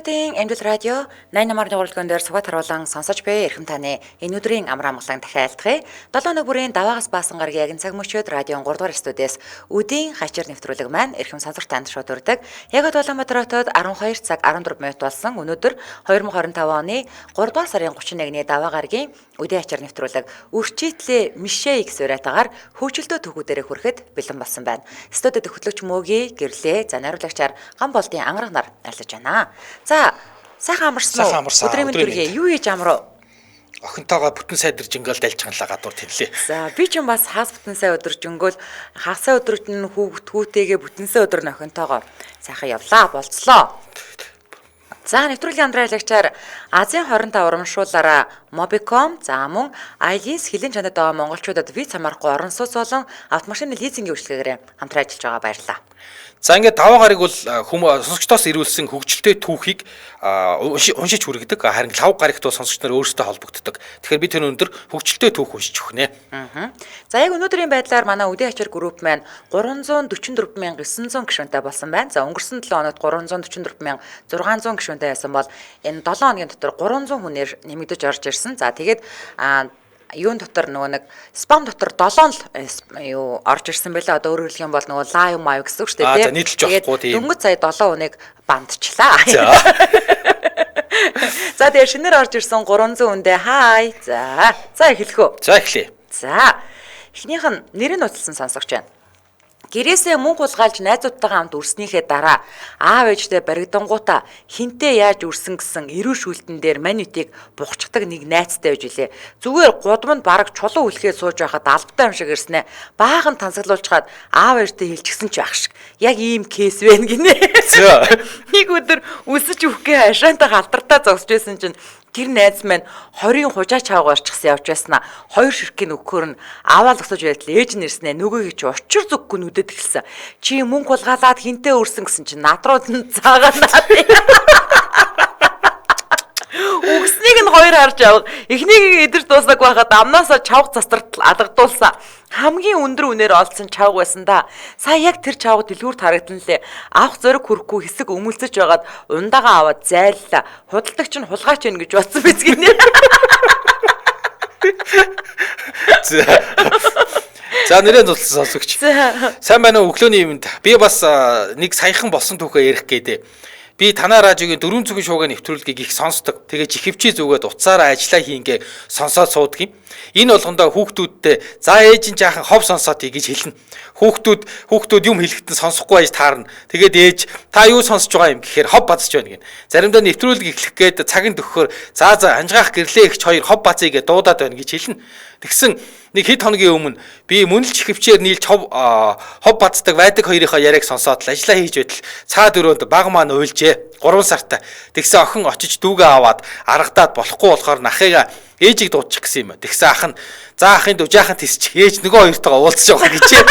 Монголчуудын Эмдэл радио 88.3 өргөн дээр сугат харуулan сонсож буй эрхэм таны энэ өдрийн амар амгалан дахиад айлтгая. 7 хоног бүрийн даваагаас баасан гарагийн ягын цаг мөчид радион 3 дугаар студиэс үдийн хачир нэвтрүүлэг маань эрхэм сонсогч танд шууд өрдөг. Яг одоо Улаанбаатар хотод 12 цаг 14 минут болсон. Өнөөдөр 2025 оны 3 дугаар сарын 31-ний даваа гарагийн үдийн хачир нэвтрүүлэг үрчийтлээ Мишэй гэсэн уриатаагаар хөгжилдөө түүхүүдээрээ хүрэхэд бэлэн болсон байна. Студид хөтлөгч Мөги гэрлээ. За найруулагчаар гам болдын ангараг нар ажиллаж байна. За сайхан амарсан Сайхан уу? амарсан. Өдрийн мэнд Өдрийн хүргэе. мэнд. Юу хийж амрав? Охинтойгоо бүтэн сайн дэржингээл дайлжганлаа гадуур тэнлээ. За би ч юм бас хаас бүтэн сайн өдөржингөөл хагасаа өдөрт нь хүүхд хүүтэйгээ бүтэн сайн өдөр нохинтойгоо сайхан явлаа болцлоо. За нэвтрүүлгийн хамтран Азийн 25 урамшууллаараа Mobicom за мөн Allianz хилийн чанарт байгаа монголчуудад виз хамаарахгүй орон сууц болон автомашины лизингийн үйлчилгээгээр хамтран ажиллаж байгаа баярлалаа. За ингээд даваа гарыг бол хүмүүс сонсогчдоос ирүүлсэн хөгжилтэй түүхийг уншиж хүргэдэг. Харин лав гарагт бол сонсогч нар өөрсдөө холбогддог. Тэгэхээр би тэр өндөр хөгжилтэй түүх уншиж өгнө. За яг өнөөдрийн байдлаар манай үдэ ачаар групп маань 344,900 гишүүнтэй болсон байна. За өнгөрсөн 7 хоногт 344,600 гишүүнтэй байсан бол энэ 7 хоногийн дотор 300 хүнээр нэмэгдэж орж ирсэн. За тэгээд юун дотор нөгөө нэг спам дотор 7 л юу орж ирсэн байлаа. Одоо өөрөөр хэлэх юм бол нөгөө лайв мав гэсэн үг шүү дээ. За, нийтэлж болохгүй тийм. Дөнгөж сая 7 хүнийг бандчлаа. За. За тэгээд шинээр орж ирсэн 300 хүндээ хай. За. За эхлэх үү. За эхлэе. За. Эхнийх нь нэрийг нууцлсан сонсогч байна. Гэрээсээ мөнгө хулгайлж найзуудтайгаа хамт үрснийхээ дараа аав ээжтэй баригдангуудаа хинтээ яаж үрсэн гэсэн эрүү шүүлтэн дээр манитыг бугчдаг нэг найзтай байж илээ. Зүгээр гудамд бараг чулуу үлхээ сууж байхад албатай юм шиг ирснэ. Баахан тансаглуулчгаад аав ээжтэй хэлчихсэн ч байх шиг. Яг ийм кейс байна гинэ. За. Нэг өдөр үсэж үхгээ ашаантайгаа алтартаа зогсож байсан чинь тэр найз маань 20-ын хужаа чавга орчихсан явж байснаа. Хоёр ширхгийн өгөхөр нь аваа зогсож байтал ээж нь ирснэ. Нөгөөг чи учир зүггүй нүдэд эхэлсэн. Чи мөнгө хулгайлаад хинтээ өрсөн гэсэн чинь над руу заагаа наад. Үгснийг нь хоёр харж авах. Эхнийг идэрч дуусаагүй байхад амнаасаа чавга цастартал алгадуулсан. Хамгийн өндөр үнээр олдсон чавга байсан да. Сая яг тэр чавга дэлгүүрт харагдан лээ. Авах зориг хүрэхгүй хэсэг өмөлцөж байгаад ундагаа аваад зайллаа. Худалдагч нь хулгайч байна гэж бодсон биз гинэ. За. За нэрээ нууцлсан сонсогч. За. Сайн байна уу өглөөний юмд. Би бас нэг саяхан болсон түүхээ ярих гээдэ. Би танаа радиогийн дөрвөн зүгэн шуугын нэвтрүүлгийг их сонсдог. Тэгээ чихвчий зүгээд уцаараа ажиллаа хийнгээ сонсоод суудаг юм. Энэ болгондоо хүүхдүүдтэй за ээж нь жаахан хов сонсоод ий гэж хэлнэ. Хүүхдүүд юм хэлэхэд нь сонсохгүй байж таарна. Тэгээд ээж та юу сонсож байгаа юм гэхээр хов базж байна гин. Заримдаа нэвтрүүлэг эхлэх гээд цаг нь төгөхөөр за за анжгаах гэрлээ ихч хоёр хов базъя гэж дуудаад байна гэж хэлнэ. Тэгсэн нэг хэд хоногийн өмнө би мөнлч хөвчээр нийлж хов хов бацдаг байдаг хоёрынхоо яриаг сонсоод л ажиллаа хийж байтал цаад өрөөнд баг маань уйлжээ. 3 сартай. Тэгсэн охин очиж дүүгээ аваад аргадаад болохгүй болохоор нахыга ээжийг дуудчих гэсэн юм. Тэгсэн ах нь за ахын дүү жаахан тисчих. Ээж нөгөө хоёртойгоо уулзч явах гэжээ.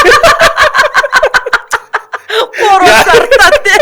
3 сартаа тий.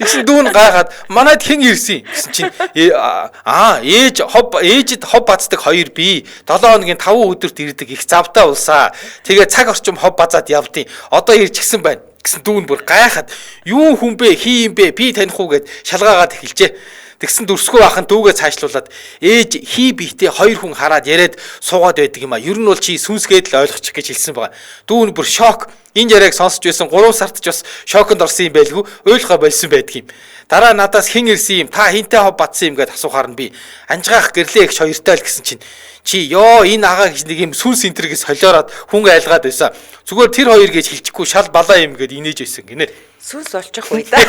Тэгсэн дүүн гайхаад манайд хэн ирсэн гэсэн чинь ээж хоб ээжид хоб бацдаг хоёр бие 7 хоногийн 5 өдөрт ирдэг их завтай улсаа. Тэгээ цаг орчим хоб базаад явдیں۔ Одоо ирчихсэн байна гэсэн дүүн бүр гайхаад юу хүн бэ хий юм бэ би таних уу гэд шалгаагаад эхэлжээ. Тэгсэн дүрсгүй ахын дүүгээ цаашлуулад ээж хий биетэй хоёр хүн хараад яриад суугаад байдаг юм а. Ер нь бол чи сүнсгээд л ойлгочих гэж хэлсэн байгаа. Дүү нь бүр шок. Энэ яриаг сонсч байсан 3 сард ч бас шоконд орсон юм байлгүй. Ойлгохоо болсон байдаг юм. Дараа надаас хэн ирсэн юм? Та хинтэй хов батсан юм гэд асуухаар нь би анжгаах гэрлээ ихч хоёртой л гэсэн чинь чи ёо энэ агаа гэж нэг юм сүнс энтергээс солиороод хүн айлгаад байсан. Зүгээр тэр хоёр гэж хэлчихгүй шал балаа юм гэд инээж байсан гинэ. Сүнс болчих үе да.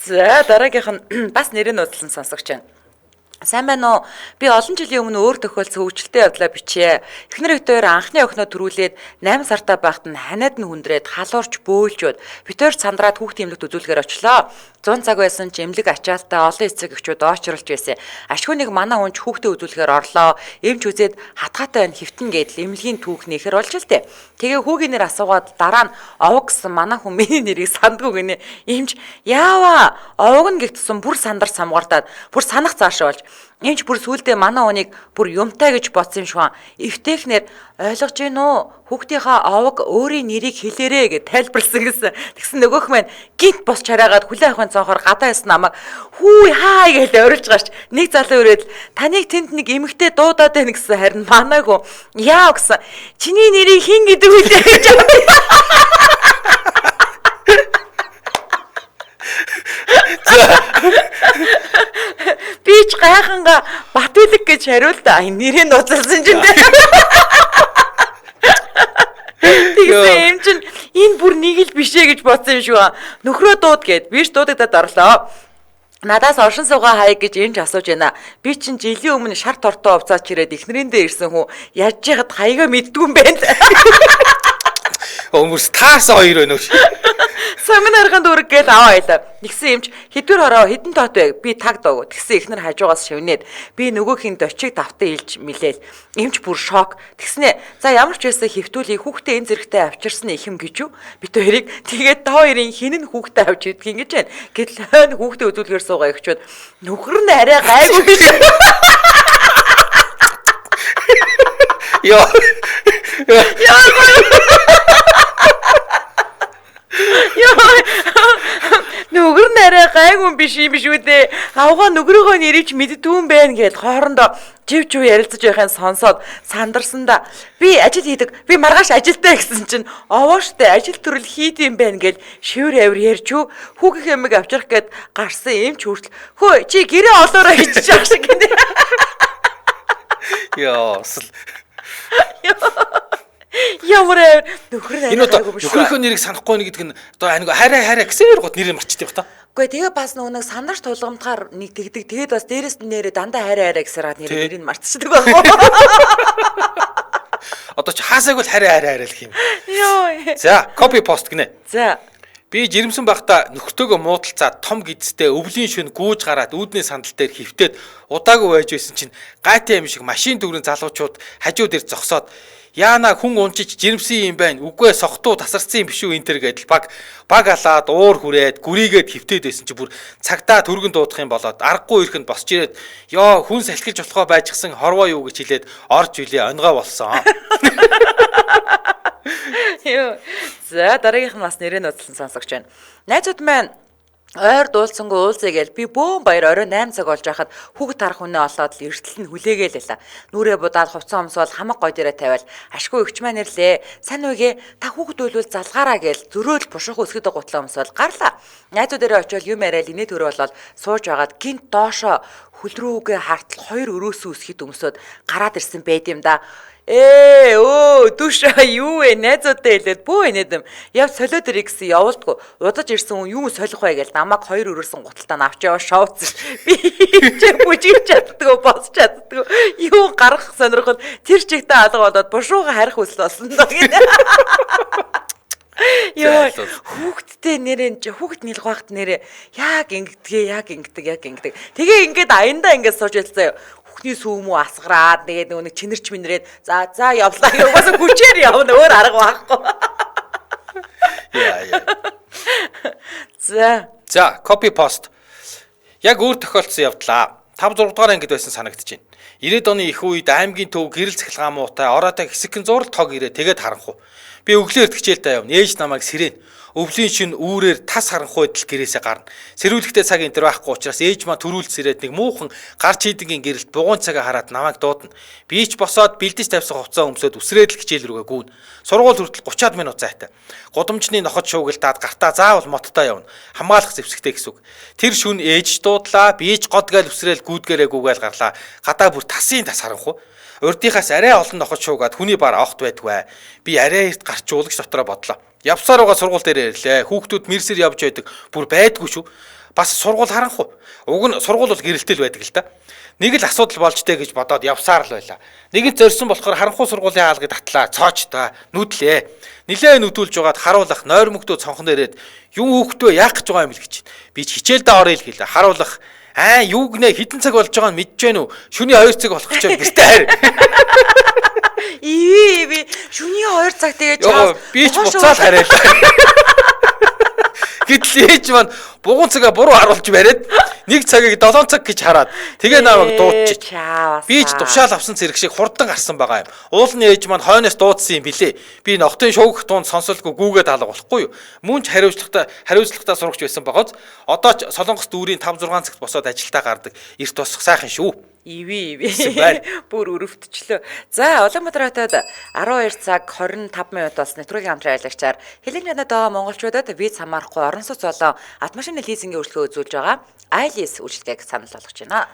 За дараагийнх нь бас нэрийг нууцлан сонсогч байна. Сайн байна уу? Би олон жилийн өмнө өөр тохиолдсон хөгжилтэй явдлаа бичээ. Эхнэр битээр анхны охиноо төрүүлээд 8 сартаа байхад нь ханиад нь хүндрээд халуурч бөөлжөөд битээр сандраад хүүхдийн эмнэлэгт үзүүлэхээр очлоо. 100 цаг байсан ч эмнэлэг ачаалтаа олон эцэг эхчүүд оочирлж байсан. Ашгүй нэг манай хүн ч хүүхдээ үзүүлэхээр орлоо. Эмч үзээд хатгаатай байна хэвтэн гэдэл эмнэлгийн түүх нөхөр болж л тээ. Тэгээ хүүгийн нэр асуугаад дараа нь овг гэсэн манай хүн миний нэрийг сандгүй гинэ. Эмч яава овг нь гэх тусам бүр сандар самгартаад бүр санах цаашаа болж Энд ч бүр сүулдэ манай хүнийг бүр юмтай гэж бодсон юм шиг ба. Эвтэйхнэр ойлгож гин үү? Хүүхдийнхаа овог өөрийн нэрийг хэлээрэ гэж тайлбарласан гэсэн. Тэгсэн нөгөөх маань гинт босч хараагаад хүлээ авахын цонхоор гадаа ясан намайг хүү хаа гэж орилж гарч нэг залуу ирээд таныг тэнд нэг эмэгтэй дуудаад байна гэсэн харин манайг яа гэсэн. Чиний нэрийг хэн гэдэг вүлээ гэж. Би ч гайханга Батүлэг гэж хариултаа. Нэрийг нууцлсан чинь. Тэгсэн юм чинь энэ бүр нэг л биш ээ гэж бодсон юм шиг ба. Нөхрөө дууд гэд би ч дуудагдаад орлоо. Надаас оршин суугаа хаяг гэж энэ ч асууж байна. Би чинь жилийн өмнө шар тортой увцаач ирээд эхнэрэндээ ирсэн хүн яаж яхад хаягаа мэддгүй юм бэ? Өмөрс таас хоёр байна уу? Самин арган дүүрэг гээл аваа байлаа. Нэгсэн юмч хэдвэр хороо хэдэн тоот вэ? Би таг доо. Тэгсэн эхнэр хажуугаас шивнээд би нөгөөх нь дочиг давтан илж милээл. Эмч бүр шок. Тэгснэ. За ямар ч байсан хэвтүүлийг хүүхдээ энэ зэрэгтэй авчирсан их юм гэж юу? Бит хоёрыг тэгээд та хоёрын хин нь хүүхдээ авч идэх юм гэж байна. Гэтэл хойно хүүхдээ үзүүлэхээр суугаа эгчүүд нөхөр нь арай гайгүй биш. Йоо. Йоо. Нүгэр нь арай гайгүй биш юм биш үү дээ. Авгаа нүгрөөгөө нэрийг мэддгүй юм байна гэд хоорондоо жив жив ярилцаж байхын сонсоод сандарсанда би ажил хийдэг. Би маргааш ажилтаа гэсэн чинь овоо штэ ажил төрөл хийд юм байна гэл шивэр авир ярьж юу хүүгийнх эмэг авчрах гээд гарсан юм ч хүртэл хөө чи гэрээ олоорой гэж яах шиг гинэ. Йоо. Ямар авир нөхөр нь Энэ одоо нөхрийнхөө нэрийг санахгүй нэ гэдэг нь одоо нэг харай харай гэсэн гот нэрийг марчдаг юм та. Үгүй тэгээ бас нөгөө нэг сандарч тулгамдгаар нэг тэгдэг. Тэгээд бас дээрэс нь нэрээ дандаа харай харай гэсээр нэрийг мартчихдаг байхгүй. Одоо чи хаасайг бол харай харай харай л юм. Йоо. За, copy post гинэ. За. Би жирэмсэн байхдаа нөхдөөгөө муудалцаад том гидстэй өвлийн шөнө гүүж гараад үүдний сандал дээр хөвтөөд удаагүй байж байсан чинь гайтын юм шиг машин дүүрэн залуучууд хажуу дээр зогсоод яана хүн унжиж жирэмсэн юм байна. Үгүй сохтуу тасарсан юм биш үү энэ төр гэдэл баг алаад уур хүрээд гүрийгээд хөвтөөд байсан чи бүр цагтаа түргэн дуудах юм болоод аргагүй ирэхэд босч ирээд ёо хүн салхилж болохоо байжгсан хорвоо юу гэж хэлээд орж үлээ онгой болсон. Йоо. За дараагийнх нь бас нэрээ нууцлан сонсогч байна. Найзууд маань ойр дуулсангүй уулзъя гээл би бөөн баяр орой 8 цаг болж байхад хүүхд тарах хүнээ олоод л эртэл нь хүлээгээл байла. Нүрээ будаад хувцас өмсөөл хамаг гой дээрээ тавиал ашгүй өгч маань ирлээ. Сайн үегээ та хүүхд үйлвэл залгаараа гээл зөрөөл бушуух өсгөд гутлаа өмсөөл гарлаа. Найзууд дээрээ очиод юм яриад инээ төрөө болоод сууж байгаад гинт доошоо хөл рүүгээ хартал хоёр өрөөсөө өсгөд өмсөд гараад ирсэн байд юм да. Өө дүш юу вэ найзуудтай хэлээд бөө инээдэм яв солиод ирэх гэсэн явуулдгүй удаж ирсэн хүн юу солих вэ гээл намайг хоёр өрөөсөн гуталтаа навч яваа шоуцсан би чи бүжигч чаддгүй босч чаддгүй юу гарах сонирхол тэр чигтээ алга болоод бушууга харих хүсэл болсон доо гинэ. Йоо хүүхдтэй нэрээ хүүхд нэлгүйхт нэрээ яг ингэдгээ яг ингэдэг яг ингэдэг тэгээ ингээд аяндаа ингээд сууж ялцаа Хөхний сүүмүү асгараад тэгээд нөгөө нэг чинэрч минрээд за за явлаа гэх угаасаа хүчээр явна өөр арга байхгүй. Яа яа. За. За, copy post. Яг өөр тохиолдсон явдлаа. 5 6 дугаар ангид байсан санагдаж байна. 90-ад оны их үед аймгийн төв гэрэл цахилгаан муутай ороотой хэсэгхэн зурл тог ирээ тэгээд харанхуу. Би өглөө эрт хичээлдээ явна. Ээж намайг сэрэн. Өвлийн шин үүрээр тас харанхуй идэл гэрээсээ гарна. Сэрүүлэхтэй цаг энэ төр байхгүй учраас ээж маа төрүүлж сэрээд нэг муухан гарч хийдгийн гэрэлт бугуун цагаа хараад намайг дуудана. Би ч босоод бэлдэж тавьсан хувцас өмсөөд үсрээд л хичээл рүүгээ гүйн. Сургууль хүртэл 30-аад минут зайтай. Гудамжны ноход шуугилдаад гартаа заавал моттой явна. Хамгаалах зэвсэгтэй гэсэн үг. Тэр шүн ээж дуудлаа, би ч год гээл үсрээл гүйдгээрээ гүгээл гарлаа. Гадаа бүр тасын тас харанхуй. Урдынхаас арай олон ноход шуугаад хүний бар огт байдгүй. Би арай эрт гарч уулагч дотроо бодлоо. Явсаар байгаа сургууль дээр ирлээ. Хүүхдүүд мэрсэр явж байдаг. Бүр байдгүй шүү. Бас сургууль харанхуй. Уг нь сургууль бол гэрэлтэй л байдаг л да. Нэг л асуудал болж дээ гэж бодоод явсаар л байлаа. Нэгэнт зорьсон болохоор харанхуй сургуулийн хаалгыг татлаа. Цооч та нүдлээ. Нилээ нүдүүлж байгаад харуулах нойр мөгдөө цонхон дээрээд юм хүүхдөө яах гэж байгаа юм бэл гэж. Би ч хичээлдээ орё л гэлээ. Харуулах аа юу гинэ хэдэн цаг болж байгааг нь мэдэж гэнэ үү? Шөнийн 2 цаг болох гэж байна. Гэртээ харь. Ивэ би шөнийн 2 цаг тэгээ чаас би ч буцаал харайлаа. Гэтэл ээж маань бугуун цагаа буруу харуулж бариад нэг цагийг 7 цаг гэж хараад тэгээ намайг дуудчих. Би ч тушаал авсан зэрэг шиг хурдан гарсан байгаа юм. Уулны ээж маань хойноос дуудсан юм билээ. Би нохтын шуугих туунд сонсолгүй гүүгээд алга болохгүй юу. Мөн ч хариуцлагатай сурагч байсан байгааз одоо ч Солонгос дүүрийн 5 6 цагт босоод ажилдаа гардаг. Эрт босох сайхан шүү. Иви иви. Бүр өрөвдчлөө. За, Улаанбаатар хотод 12 цаг 25 минут болсон нэвтрүүлгийн хамтран ажиллагчаар Хэлэн чанад байгаа монголчуудад виз хамаарахгүй орон сууц болон автомашины лизингийн үйлчлэгээ үзүүлж байгаа iLease үйлчилгээг санал болгож байна.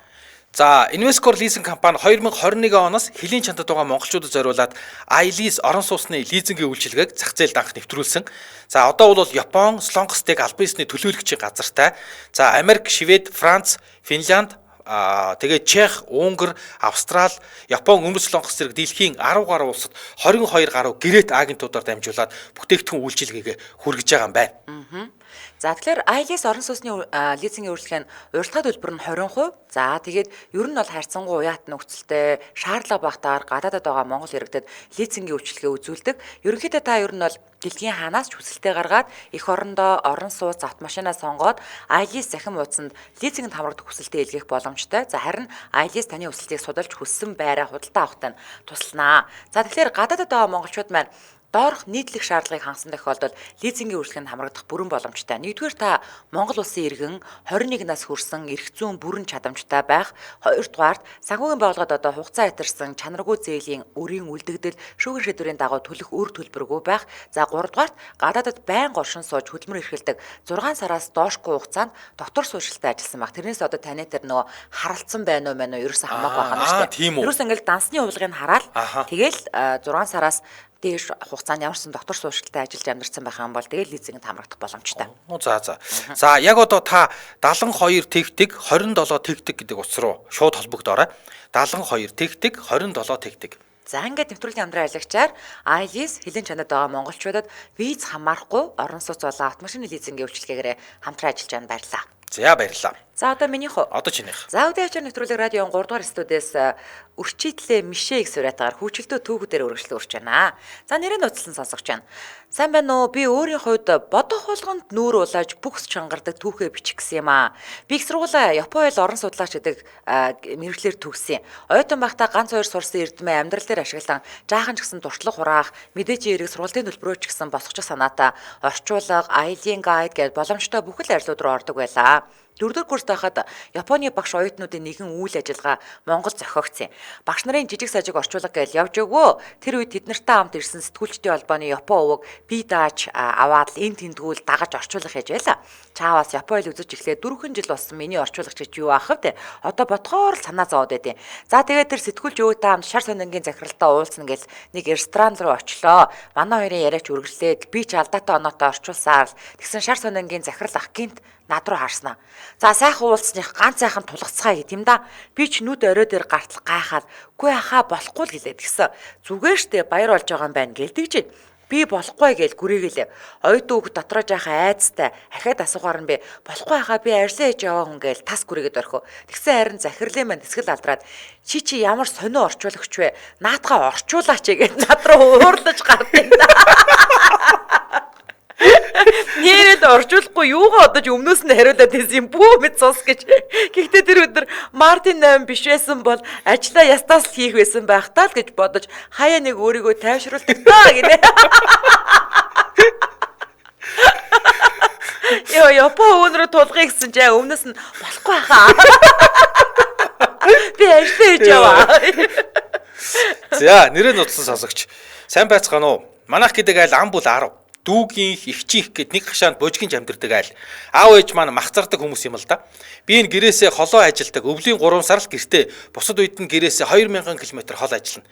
За, Invescore лизинг компани 2021 оноос хөлийн чандад байгаа монголчуудад зориулаад iLease орон сууцны лизингийн үйлчилгээг зах зээлд анх нэвтрүүлсэн. За, одоо бол Япон, Солонгос тэг албан ёсны төлөөлөгчийн газартай. За, Америк, Швед, Франц, Финлянд, тэгээд Чех, Унгар, Австрал, Япон, Өмнөд Солонгос зэрэг дэлхийн 10 гаруй улсад 22 гаруй гэрээт агентуудаар дамжуулаад бүтээгдэхүүн үйлчилгээгээ хүргэж байгаа юм байна. За, тэгэхээр iLease орон сууцны лизингийн үйлчилгээ нь урилгын төлбөр нь 20%. За, тэгээд ер нь бол харьцангуй уяат нөхцөлтэй шаардлага багтаар гадаадад байгаа монгол иргэдэд лизингийн үйлчилгээ үзүүлдэг. Ерөнхийдөө та ер нь бол дэлхийн хаанаас ч хүсэлтээ гаргаад эх орондоо орон сууц автомашинаа сонгоод iLease захин хуудсанд лизингэнд хамрагдах хүсэлтээ илгээх боломжтой. За, харин iLease таны хүсэлтийг судалж хүссэн байраа худалдаа авахт нь тусланаа. За, тэгэхээр гадаадад байгаа монголчууд маань доорх нийтлэх шаардлагыг хангасан тохиолдолд лизингийн үйлчилгээнд хамрагдах бүрэн боломжтой. Нэгдүгээр та Монгол улсын иргэн 21 нас хүрсэн эрх зүйн бүрэн чадамжтай байх. Хоёрдугаарт санхүүгийн байгууллагад одоо хугацаа хэтэрсэн чанаргүй зээлийн өрийн үлдэгдэл шүүхийн шийдвэрийн дагуу төлөх өр төлбөргүй байх. За, гуравдугаарт гадаадад байнга оршин сууж хөдөлмөр эрхэлдэг 6 сараас доошгүй хугацаанд дотор суурьшилтай ажилласан байх. Тэрнээс одоо таны тэр нөгөө харалцсан байна уу мэн үү ерөөсөн хамаагүй байх юм шүү дээ. Ерөөсөн ингээл дансны хувилгыг хараад тэгэл 6 сараас дээш хугацаанд ямарсан доктор суурьшилтай ажиллаж амьдарсан байх юм бол тэгэл лизингэнд хамрагдах боломжтой. За за. За, яг одоо та 72 тэгтэг 27 тэгтэг гэдэг утас руу шууд холбогдоорой. 72 тэгтэг 27 тэгтэг. За, ингээд нэвтрүүлгийн хамтран ажиллагчаар iLease хөлийн чанад байгаа монголчуудад виз хамаарахгүй орон сууц болон автомашины лизингийн үйлчилгээгээрээ хамтран ажиллаж байна. Баярлалаа. За, баярлалаа. За, одоо минийх үү? Одоо чинийх. За, өдөө ачаар нэвтрүүлэг радион 3 дугаар студиэс өрчийтлээ мишээ их суриатгаар хүчлэлтөө түүхүүдээр өргөжлөн үрч байна. За, нэрээ нууцлан сонсогч байна. Сайн байна уу? Би өөрийн хувьд бодох болгонд нүүр улааж бүхс чангардаг түүхээ бичих гэсэн юм аа. Би их сургуулаа Япон хэл орон судлаач гэдэг мэргэжлээр төгссөн. Оюутан байхдаа ганц хоёр сурсан эрдмээ амьдрал дээр ашиглан жаахан ч гэсэн туршлага хураах, мэдээжийн эрэг сургуулийн төлбөрөө ч гэсэн босгочих санаатай орчуулга, аялын гайд гэдээ боломжтой бүхэл ажлууд руу ордог байлаа. Дөрөвдүгээр курст байхад Японы багш оюутнуудын нэгэн үйл ажиллагаа Монгол зохиогдсон. Багш нарын жижиг сажиг орчуулга гэж явж өгөө. Тэр үед тэд нартай хамт ирсэн сэтгүүлчдийн холбооны Япон овог би дааж аваад л эн тэндгүүл дагаж орчуулга хийж байла. Чаавас Япон хэл үзэж эхлээд 4 жил болсон миний орчуулагч гэж юу аах вэ? Одоо бодхоор л санаа зовоод байдیں۔ За, тэгээд тэр сэтгүүлч өвөөтэй хамт шар сонингийн захиралтай уулзна гэл нэг ресторан руу очлоо. Манай хоёрын яриач үргэлжлээд би ч алдаатай оноотой орчуулсаар л тэгсэн шар сонингийн захирал ах гинт над руу харснаа. За, сайхан уулзсных ганц сайхан тулгацгаая гэт юм да. Би ч нүд орой дээр гартал гайхаад үгүй хаа болохгүй л гэлээ тэгсэн. Зүгээр штэ баяр болж байгаа юм байна гэлдэг чинь. Би болохгүй гээл гүрээгэлээ. Оюутан хүүхд дотроо жаахан айцтай ахиад асуугаар нь би болохгүй хаа би ажиллаа хийж яваа хүн гээл тас гүрээгээд орхио. Тэгсэн харин захирлын маань тэсгэл алдраад чи ямар сонио орчуулагч вэ? Наадхаа орчуулаач гээд над руу уурлаж гардыг да. Нэрэл орчуулахгүй юугаа одож өмнөөс нь хариулаад байсан юм бүү мэд цус гэж. Гэхдээ тэр өдөр Мартин 8 биш байсан бол ажлаа ястаас л хийх байсан байх таа л гэж бодож хаяа нэг өөрийгөө тайвшруулдаг таа гинэ. Йоо, Япон өвөн рүү тулгая гэсэн чинь өмнөөс нь болохгүй хаа. Би ажлаа хийж яваа. За, нэрээ нууцлан сонсогч. Сайн байцгаана уу? Манайх гэдэг айл ам бүл 10. Дүүгийнх, эгчийнх гэд нэг хашаанд божигч амьдардаг айл. Аав ээж маань мах зардаг хүмүүс юм л да. Би энэ гэрээсээ холоо ажилдаг. Өвлийн 3 сар л гэртээ. Бусад үед нь гэрээсээ 2000 км хол ажиллана.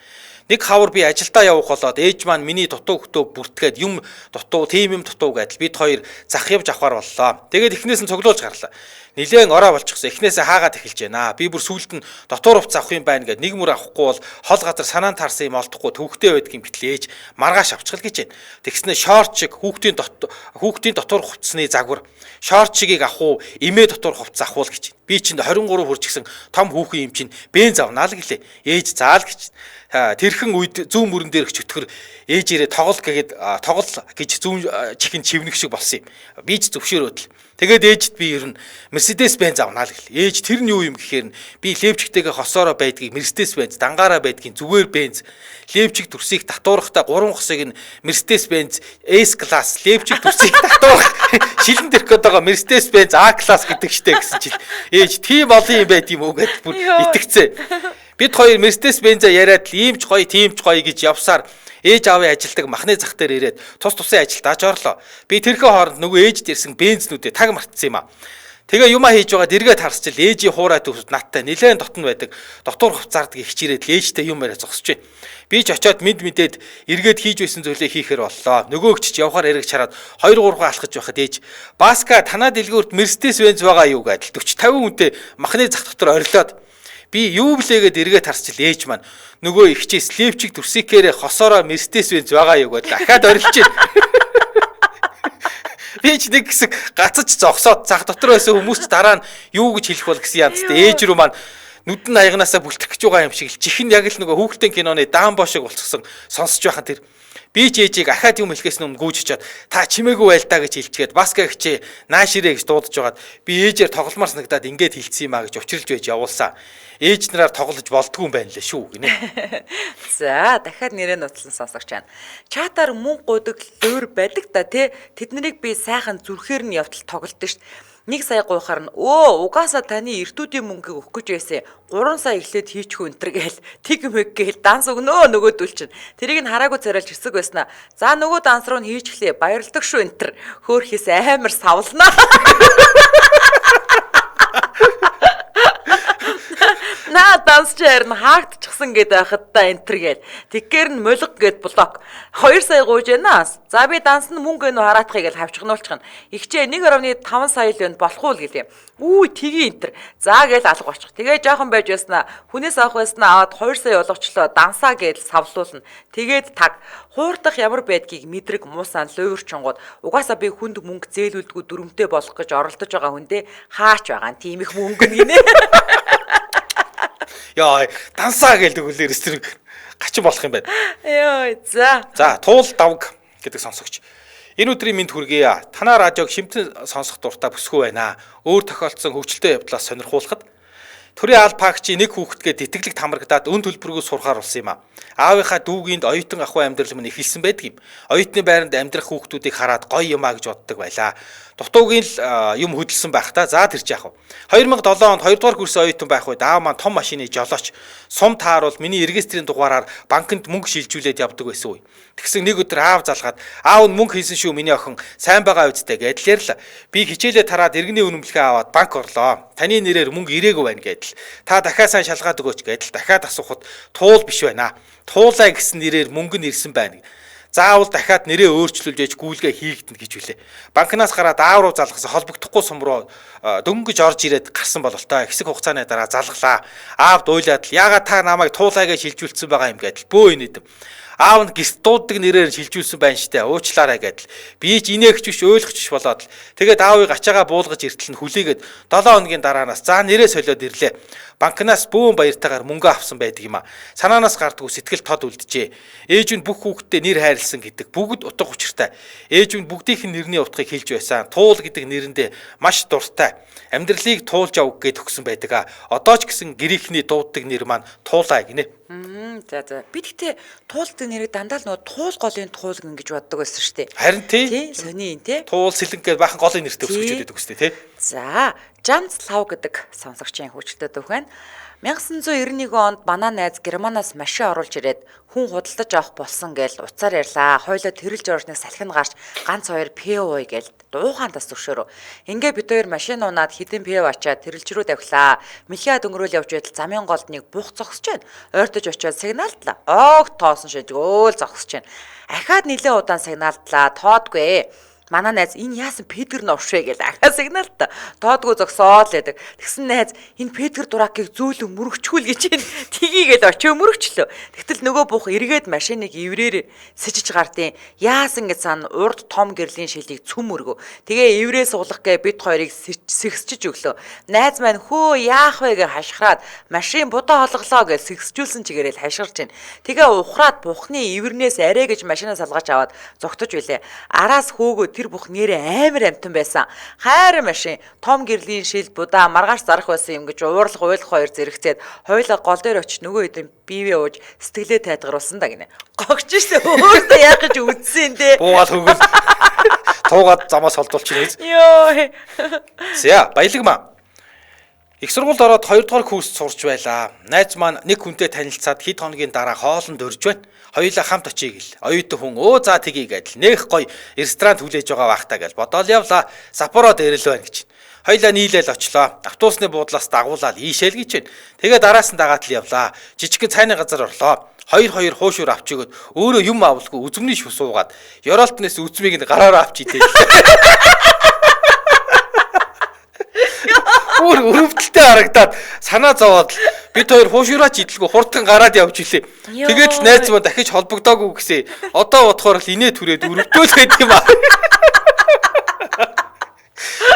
Нэг хавар би ажилдаа явах болоод ээж маань миний дутуу хөтөө бүртгээд юм дутуу, тийм юм дутуу гэдэл бид хоёр зах явж авахар боллоо. Тэгээд эхнээс нь цуглуулж гарлаа. Нилээн орой болчихсон. Эхнээсээ хаагаад эхэлж байна. Би бүр сүүлд нь дотуур хувц авах юм байна гэд нэг мөр авахгүй бол хол газар санаан таарсан юм олдохгүй төвхтэй байдгийн битл ээж маргааш авчихал гэж байна. Тэгснэ шорт шиг хүүхдийн дотуур хувцсны загвар шорт шигийг авах уу, эмээ дотуур хувцас авах уу гэж байна. Би чинь 23 хүрч гисэн том хүүхэн юм чинь бенз авнаа л гэлээ. Ээж заал гэж. Тэрхэн үед зүүн мөрөн дээрх чөтгөр ээжээрээ тоглол гэгээд тоглол гэж зүүн чихэн чивнэх шиг болсон юм. Би ч зөвшөөрөөд л. Тэгээд ээжд би ер нь Mercedes Benz авнаа л гэлээ. Ээж тэр нь юу юм гэхээр би левчиктэйгээ хосоороо байдгийг Mercedes Benz, дангаараа байдгийг зүгээр Benz, левчик төрсийг татуурахта 3 хосыг нь Mercedes Benz S класс, левчик төрсийг татуурах шилэн тэрх гээд байгаа Mercedes Benz A класс гэдэг штэ гэсэн чил. Ээж тийм олон юм байд юм уу гэд бүр итгэцээ. Бид хоёр Mercedes Benz-а яриад л ийм ч гоё, тийм ч гоё гэж явсаар ээж аавын ажилдаг махны зах дээр ирээд тус тусын ажилд аж орлоо. Би тэрхээ хооронд нөгөө ээжд ирсэн бензнүүдээ таг мартсан юм а. Тэгээ юмаа хийж байгаад эргээд харсчил ээжийн хуурай төвсөд надтай нилээн дотн байдаг. Дотуур хувцаардаг их чирээд л ээжтэй юм яриа зогсож. Би ч очиод мэд мэдээд эргээд хийж байсан зүйлээ хийхээр боллоо. Нөгөө өгч явхаар эргэж хараад 2 3 алхаж байхад ээж Баска танаа дэлгүүрт Mercedes Benz байгаа юу гэдэл 40 50 хүнтэй махны зах дотор орилоод би юу блээгээд эргээд харсчил ээж маань нөгөө ихчээс левчик төрсикээрээ хосоороо Mercedes Benz байгаа юу гэдэл дахиад орилж. Би ч нэг хэсэг гацаж зогсоод зах дотор байсан хүмүүс ч дараа нь юу гэж хэлэх бол гэсэн янзтай ээж рүү маань нүдэн аягнаасаа бүлтгэх гэж байгаа юм шиг л чихэн яг л нөгөө хүүхдийн киноны Дамбо шиг болцсон сонсож байхan тэр. Би ч ээжийг ахаад юм хэлэхээс өмнө гүйж очиад та чимээгүй байл та гэж хэлчихэд баска хчээ нааш ирээ гэж дуудаж байгаад би ээжээр тогломоор санагдаад ингээд хэлсэн юм а гэж учралж байж явуулсан. Ээж нараар тоглож болдгүй юм байна лээ шүү гинэ. За дахиад нэрээ нууцлан сонсогч байна. Чатаар мөнгө гуйдаг луур байдаг та тий. Тэднийг би сайхан зүрхээр нь явтал тоглолдог шүү. 1 сая гуйхаар нь өө угаасаа таны эртүүдийн мөнгийг өгөх гэж байсан. 3 сая эхлээд хийчихв өнтер гээл тэг мэг гээл данс өгнөө нөгөөдөл чинь. Тэрийг нь хараагүй царайлж хэсэг байснаа. За нөгөө данс руу нь хийчихлээ. Баярладаг шүү өнтер. Хөөхөөс амар савлнаа. Наа данс чи харин хаагдчихсан гэд байхад та энтер гээл. Тэггээр нь молго гэд блок. 2 сая гуйж байна. За би данс нь мөнгө өнөө хараатахыг л хавчгнуулчихна. Игчээ 1.5 сая л байна болох уу гэлээ. Үгүй тгий энтер. За гээл алга очих. Тэгээ жоохон байж байснаа. Хүнээс авах байснаа аваад 2 сая болгочлоо. Дансаа гээл савлуулна. Тэгээд таг. Хуурдах ямар байдгийг мэдрэг муусаан луйварчингууд угаасаа би хүнд мөнгө зээлүүлдэггүй дүрмтэй болох гэж оролдож байгаа хүндээ хаач байгаа нь тийм их мөнгө гинэ. Яа, дансаа гээл тэгвэл эсрэг гачин болох юм байна. Йой, за. За, туул давг гэдэг сонсогч. Энэ өдрийн мэнд хүргэе. Танаа радиог шимтэн сонсох дуртай бүсгүй байна. Өөр тохиолдсон хөгжилтэй явдлаас сонирхуулахад төрийн аль пагчийн нэг хүүхэдгээ тэтгэлэг хамрагдаад өн төлбөргүй сурахаар болсон юм а. Аавынхаа дүүгинд оюутан ахуй амьдрал минь эхэлсэн байдаг юм. Оюутны байранд амьдрах хүүхдүүдийг хараад гоё юм а гэж боддог байлаа. Дутуугийн л юм хөдөлсөн байх та. За тэр чи яах вэ? 2007 онд 2 дугаар курсын оюутан байх үед аав маань том машины жолооч сум тааруул миний регистрийн дугаараар банкнд мөнгө шилжүүлээд явдаг байсан үе. Тэгсэн нэг өдөр аав залгаад аав нь мөнгө хийсэн шүү миний охин сайн байгаа үсттэй гэдэл ярьла. Би хичээлээ тараад иргэний үнэмлэхээ аваад банк орлоо. Таны нэрээр мөнгө ирээгүй байна гэдэл. Та дахиад сайн шалгаад өгөөч гэдэл дахиад асуухад туул биш байна. Туулаа гэсэн нэрээр мөнгө нь ирсэн байна. Заавал дахиад нэрээ өөрчлүүлж ээж гүйлгээ хийгдэнэ гэж үлээ. Банкнаас гараад аав руу залгасан холбогдохгүй сум руу дөнгөж орж ирээд гарсан бололтой. Хэсэг хугацааны дараа залглаа. Аав дуйлаад л яагаад та намайг туулаа гэж шилжүүлсэн байгаа юм гэдэл бөө инээдэм. Аав нь гист дууддаг нэрээр шилжүүлсэн байна штэ. Уучлаарай гэдэл. Би ч инээгч биш ойлгоч биш болоод л. Тэгээд аавыг ачаагаа буулгаж иртэл нь хүлээгээд 7 хоногийн дараанаас за нэрээ солиод ирлээ. Банкнаас бөөн баяртайгаар мөнгө авсан байдаг юм а. Санаанаас гардгүй сэтгэл тод үлджээ. Ээж нь бүх хүүхдтэй нэр хайрлсан гэдэг бүгд утга учиртай. Ээж нь бүгдийнх нь нэрний утгыг хэлж байсан. Туул гэдэг нэрэндээ маш дуртай. Амьдралыг туулж авах гэж өгсөн байдаг а. Одоо ч гэсэн гэрийнхний дууддаг нэр маань туулаа гинэ. За за. Би тэгтээ туул гэдэг нэрийг дандаа л нөгөө туул голын туул гэн гэж боддог байсан шүү дээ. Харин тий. Тий, сони ин тий. Туул сэлэнг гэж бахан голын нэртэй өсгөж өгдөг үстэй тий. За, Жанц лав гэдэг сонсогчийн хөгжилтэй дүүх байна. 1991 онд манай найз Германаас машин оруулж ирээд хүн худалдаж авах болсон гээл уцаар ярьлаа. Хойлоо тэрэлж орж нэг салхин гарч ганц хоёр пиво ууя гээл дуухаан тас зөвшөөрөө. Ингээ бид хоёр машин унаад хідэн пиво ачаад тэрэлж рүү давхлаа. Мэлхиад өнгөрөөл явж байтал замын голд нэг бух зогсож байна. Ойртож очиод сигналдлаа. Оог тоосон шиж өөл зогсож байна. Ахаад нилээ удаан сигналдлаа. Тоодгүй. Манай найз энэ яасан Петр новш вэ гэл ахаа сигналт тоодгүй зогсоод л байдаг. Тэгсэн найз энэ Петр дуракийг зөөлөн мөрөгчгүүл гэж энэ тгийгээл очив мөрөгчлөө. Тэгтэл нөгөө бух эргээд машиныг эврээр сэжиж гардیں۔ Яасан гэж сан урд том гэрлийн шилийг цүм өргөө. Тэгээ эврээ суглах гэ бид хоёрыг сэгсчиж өглөө. Найз маань хөө яах вэ гэж хашгираад машин будаа олголоо гэж сэгсжүүлсэн чигээрэл хашгирч байна. Тэгээ ухраад бухны эвэрнээс арай гэж машинаа салгаж аваад зогтож билээ. Араас хөөгөө тэр бүх нэрээ амар амтан байсан. Хайр машин, том гэрлийн шил будаа маргааш зарах байсан юм гэж уурлах уйлах хоёр зэрэгцээд хоёулаа гол дээр очиж нөгөө хэдэн бивээ ууж сэтгэлээ тайлгаруулсан да гинэ. Гогч штэ өөртөө яах гэж үдсэн те. Буугаад хөгөл туугаад замаас холдуулчих нэ. Йоо. За баялаг маа. Их сургуульд ороод 2 дугаар курст сурч байлаа. Найз маань нэг хүнтэй танилцаад хэд хоногийн дараа хоолнд урьж байна. Хоёулаа хамт очие гэл. Оюутан хүн өө за тгий гэдэл. Нэх гоё ресторанд хүлээж байгаа байх та гэл. Бодоол явлаа. Саппоро дээр л байна гэж. Хоёулаа нийлээл очлоо. Автобусны буудлаас дагуулаад ийшээл гэж байна. Тэгээ дараас нь дагаад л явлаа. Жижигхэн цайны газар орлоо. 2-2 хуушуур авч өгөөд өөрөө юм авалгүй үзмний шү суугаад Ёроолтнес үзмийг нь гараараа авч идээ. Бүр өрөвдөлтэй харагдаад санаа зовоод бид хоёр хуушураач идэлгүй хурдан гараад явж илээ. Тэгээд л найз маань дахиж холбогдоогүй гэсэн. Одоо бодохоор л инээ түрээд өрөвдөөл байд юм аа.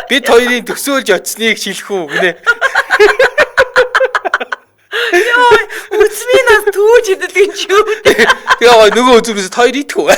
Бид хоёрын төсөөлж очсныг шилэх үү гинэ. Йоо, үзмийнаас түүж идэлгүй ч юу. Тэгээ гой нөгөө үзмээс хоёр идэх үү?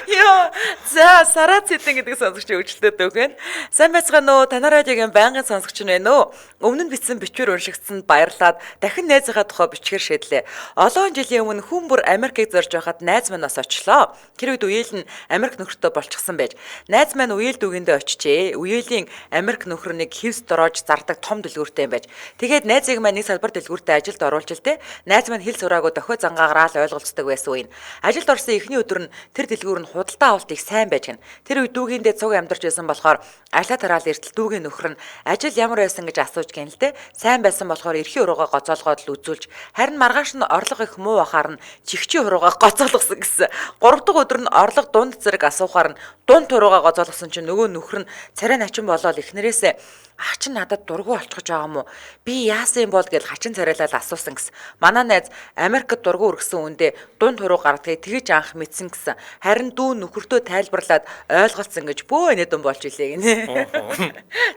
Йоо, за Сараа Цэдэн гэдэг сонсогч өвчлөлтөд өгөн. Сайн байцгаана уу? Танай радиогийн байнгын сонсогч нь байна уу? Өмнө нь бичсэн бичвэр уншигдсанд баярлаад дахин найзынхаа тухай бичгээр шийдлээ. Олон жилийн өмнө хүн бүр Америкийг зорж байхад найз маань бас очлоо. Тэр үед үеэл нь Америк нөхөртөө болчихсон байж. Найз маань үеэл дүүгэндээ очижээ. Үеэлийн Америк нөхөр нэг хевс дороож зардаг том дэлгүүртэй юм байж. Тэгээд найзыг маань нэг салбар дэлгүүртээ ажилд оруулж л дээ. Найз маань хэл сураагүй дохио зангаагаараа л ойлголцдог байсан үе. Ажилд орсон эхний өдөр нь тэр дэлгүүр нь худалдаа авалт их сайн байж гэн. Тэр үед дүүгийн дээд цуг амьдарч байсан болохоор ажлаа тараал эртэл дүүгийн нөхөр нь ажил ямар байсан гэж асууж гэн л дээ. Сайн байсан болохоор эрхийн уруугаа гоцоолгоод л үзүүлж харин маргааш нь орлого их муу бахаар нь чихчийн уруугаа гоцоолгосон гэсэн. 3 дахь өдөр нь орлого дунд зэрэг асуухаар нь дунд уруугаа гоцоолгосон чинь нөгөө нөхөр нь царай начин болоод эхнэрээсээ ах чинь надад дургу олчихож байгаа юм уу? Би яасан юм бол гэж хачин царайлал асуусан гэсэн. Манай найз Америкт дургу өргөсөн үндэ дунд хуруу гардгийг тэгэж анх мэдсэн гэсэн. Харин дүү нөхөртөө тайлбарлаад ойлголцсон гэж бөө инээдэн болж илээ гинэ.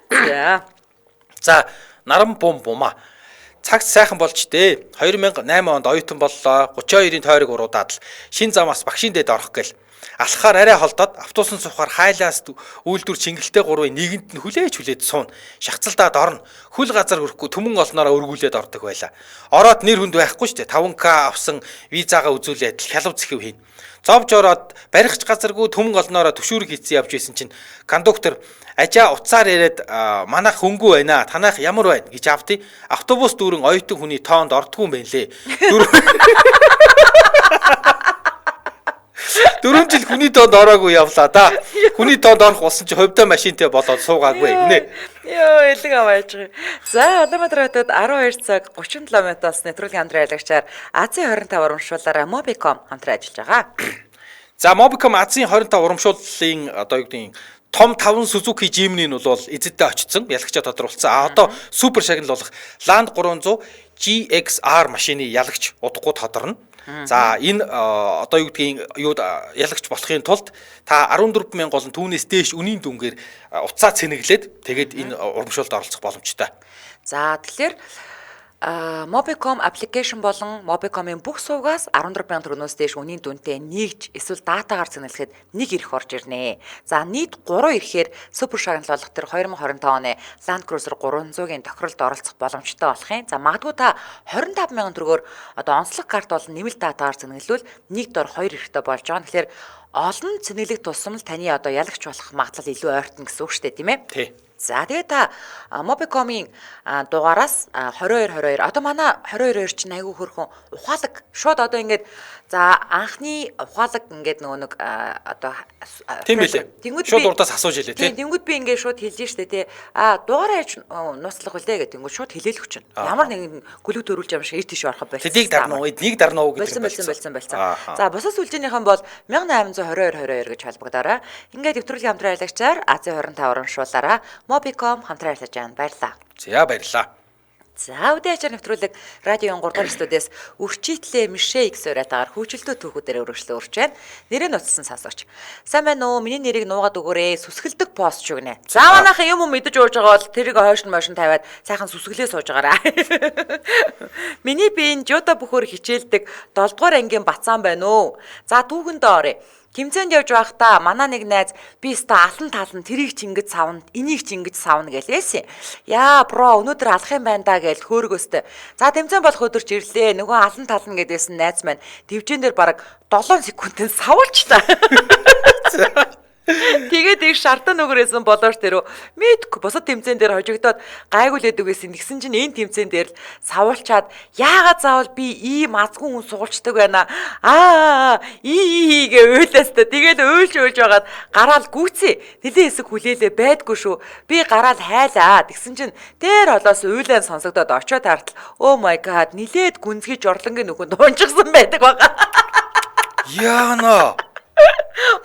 За. За наран бум бумаа. Цагт сайхан болж дээ. 2008 онд оюутан боллоо. 32-ын тойрог уруудаад л шин замаас багшийн дэд орох гээл. Алхахаар арай холдоод автобусан сухаар хайлаас үйлдвэр чингэлтэй гурвын нэгэнд нь хүлээж хүлээж суун. Шахацалдаад орно. Хөл газар хүрэхгүй түмэн олноороо өргүүлээд ордог байлаа. Ороод нэр хүнд байхгүй шүү дээ. 5К авсан визагаа үзүүлээд л хялав зэхэв хийн. Зовж ороод барихч газаргүй түмэн олноороо түшүүрэг хийцэн явж исэн чинь кондуктор ажаа уцаар яриад манайх хөнгүү байна. Танайх ямар байна гэж авдیں۔ Автобус дүүрэн оюутан хүний тоонд ордгүй юм байна лээ. Дөрөв жил хүний тоонд ороогүй явлаа да. Хүний тоонд орох болсон чи хувьдаа машинтай болоод суугаагүй гинэ. Йоо, элэг авааж байгаа. За, Улаанбаатар хотод 12 цаг 37 минутаас нэвтрүүлгийн хамтран ажиллагчаар Азийн 25 урамшууллаараа Mobicom хамтран ажиллаж байгаа. За, Mobicom Азийн 25 урамшууллын одоо юу гэдгийг том 5 Suzuki Jimny нь бол эзэдтэй очсон, ялагчаа тодруулсан. А одоо супер шагнал болох Land 300 GXR машины ялагч удахгүй тодорно. За энэ одоо юу гэдгийг юу ялагч болохын тулд та 14,000 болон түүнээс дээш үнийн дүнгээр утсаа цэнэглээд тэгээд энэ урамшуулалд оролцох боломжтой. За тэгэхээр Mobicom application болон Mobicom-ын бүх сувгаас 14,000 төгрөгнөөс дээш үнийн дүнтэй нэгж эсвэл датагаар цэнэглэхэд нэг эрх орж ирнэ. За нийт 3 эрхээр супер шагнал болох тэр 2025 оны Land Cruiser 300-ийн тохиролд оролцох боломжтой болох юм. За магадгүй та 25,000 төгрөгөөр одоо онцлог карт болон нэмэлт датагаар цэнэглвэл нэг дор 2 эрхтэй болж байгаа. Тэгэхээр олон цэнэглэх тусам л таны одоо ялагч болох магадлал илүү ойртно гэсэн үг шүү дээ, тийм ээ? Тий. За тэгээ та Mobicom-ийн дугаараас 22 22 одоо манай 22 2 чинь айгүй хөрхөн ухаалаг шууд одоо ингээд за анхны ухаалаг ингээд нөгөө нэг одоо Тийм билээ. Шууд урдаас асууж илээ тий. Тэнгүүд би ингээд шууд хэлж штэ тий. А дугаараа яаж нууцлах вүлээ гэдэг тэнгүүд шууд хэлээлэх чинь. Ямар нэгэн гүлэг төрүүлж юм шиг ир тийш орох байсан. Тэдийг дарна уу? Эднийг дарна уу гэдэг болсон болсон. За бусад сүлжээнийхэн бол 1822 22 гэж холбогдоорой. Ингээд нэвтрүүлгийн хамтран ажиллагчаар Азийн 25 урамшуулаараа Mobicom хамтран ажиллаж байна. Баярлалаа. За баярлалаа. За үдэ ачаар нэвтрүүлэг радио 3 дугаар студиэс үрчийтлээ Мишэ X уриатаагаар хүүжилтөө түүхүүдээр өргөжлөө өрч байна. Нэрээ нуцсан сонсогч. Сайн байна уу? Миний нэрийг нуугаад өгөөрэй. Сүсгэлдэг пост шүү гинэ. За манайхан юм юм идэж ууж байгаа бол тэрийг хойш нь мошин тавиад сайхан сүсгэлээ сууж байгаарай. Миний бие нь жудо бүхөр хичээлдэг 7 дугаар ангийн бацаан байна уу? За түүхэндээ оръё. Тэмцээнд явж байхдаа манай нэг найз би ста алан талан тэрийг ч ингэж савна, энийг ч ингэж савна гэлээсэн. Яа, бро өнөөдөр алах юм байна да гэж хөөргөөстэй. За тэмцээн болох өдөрч ирлээ. Нөгөө алан талан гэдээсэн найз маань төвчэн дээр бараг 7 секундэд савуулчлаа. Тэгээд их шартан нөгөрөөсөн болоош тэрөө мэдгүй бусад тэмцээн дээр хожигдоод гайгуулдаг байсан. Тэгсэн чинь энэ тэмцээн дээр л савуулчаад яагаад заавал би ийм азгүй хүн сугалчдаг байна аа и и гэ уйлаастай. Тэгээд уйлж уйлж байгаад гараал гүцээ. Нилээ хэсэг хүлээлээ байдгүй шүү. Би гараал хайлаа. Тэгсэн чинь дээр холоос уйлаан сонсогдоод очиод хартал oh my god нилээд гүнзгий жорлонгийн нөхөнд унжигсан байдаг байгаа. Яана.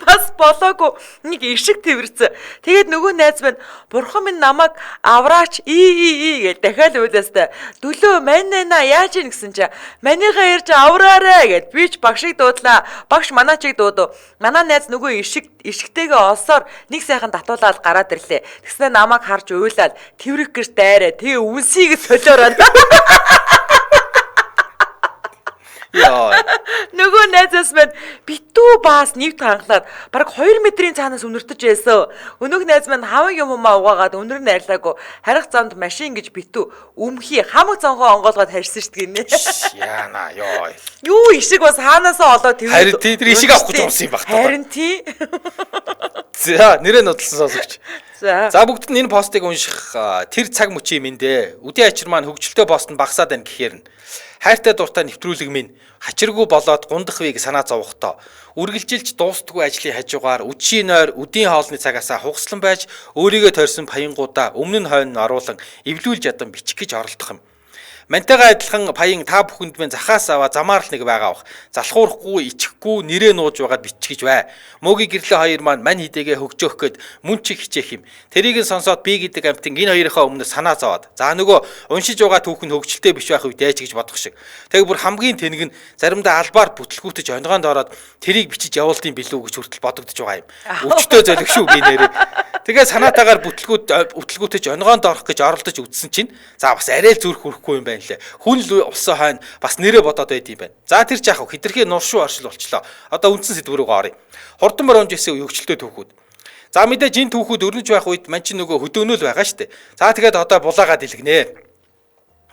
Бас болоогүй нэг ишиг тэрвэрсэн. Тэгээд нөгөө найз маань бурхан минь намайг авраач и и и гэж дахиад уйлаастай. Дөлөө манайна яаж ийн гэсэн чи манийхаа ирж авраарэ гэд би ч багшийг дуудлаа. Багш манаачийг дуудав. Манай найз нөгөө ишиг ишгтэйгээ олсоор нэг сайхан татуулаад гараад ирлээ. Тэгснэ намайг харж уйлаад тэрвэрх гэж дайраа. Тэгээ үнсийг солиороод. Яа. Нөгөө найзаас маань битүү баас нэвт хангалаад бараг 2 метрийн цаанаас үнэртэж байсан. Өнөөх найз маань хаван юм умаа угаагаад өнөр нь арилаагүй. Харих замд машин гэж битүү өмхий хамаг цонхоо онгоолгоод харьсан шүү дээ гинэ. Яана ёо. Юу ишиг бас хаанаасаа олоод тэр Харин тий тэр ишиг авах гэж унсан юм баг та. Харин тий. За нэрээ нудлсан сонсогч. За. За бүгд нь энэ постыг унших тэр цаг мөчийн мэндэ. Үдийн ачир маань хөгжилтэй пост нь багасаад байна гэхээр нь хайртай дуртай нэвтрүүлэг минь хачиргүй болоод гундах вийг санаа зовхдоо үргэлжилж дуустдаггүй ажлын хажуугаар үдшийн нойр үдийн хоолны цагаасаа хугацлан байж өөрийгөө тойрсон паянгуудаа өмнө нь хойно нь оруулан эвлүүлж ядан бичих гэж оролдох юм. Мантайгаа адилхан паян та бүхэнд минь захаас аваа замаар л нэг байгаа бах. Залхуурахгүй, ичихгүй, нэрээ нууж байгаад бичих гэж бай. Мөгийн гэрлээ хоёр маань мань хидээгээ хөгжөөх гээд мөн чиг хичээх юм. Тэрийг нь сонсоод би гэдэг амтан энэ хоёрынхаа өмнө санаа зовоод. За нөгөө уншиж байгаа түүх нь хөгжилтэй биш байх үед яаж гэж бодох шиг. Тэг бүр хамгийн тэнэг нь заримдаа албаар бүтлгүүтэж онгоонд ороод тэрийг бичиж явуулдیں билүү гэж хүртэл бодогдож байгаа юм. Өвчтөө золиг шүү би нэрээ. Тэгээ санаатаагаар бүтлгүүтэж онгоонд орох гэж оролдож үзсэн чинь за бас арай л зүрх хүрэхгүй юм байна лээ. Хүн л улсан хойно бас нэрээ бодоод байд юм байна. За тэр ч яах вэ? Хитрхи нуршуу оршил болчлоо. Одоо үндсэн сэдв рүү оръё. Хурдан мөр унж исэн хөгжилтэй түүхүүд. За мэдээж энэ түүхүүд өрнөж байх үед ман чинь нөгөө хөдөөнөл байгаа штэ. За тэгээд одоо булаагаад илгэнэ.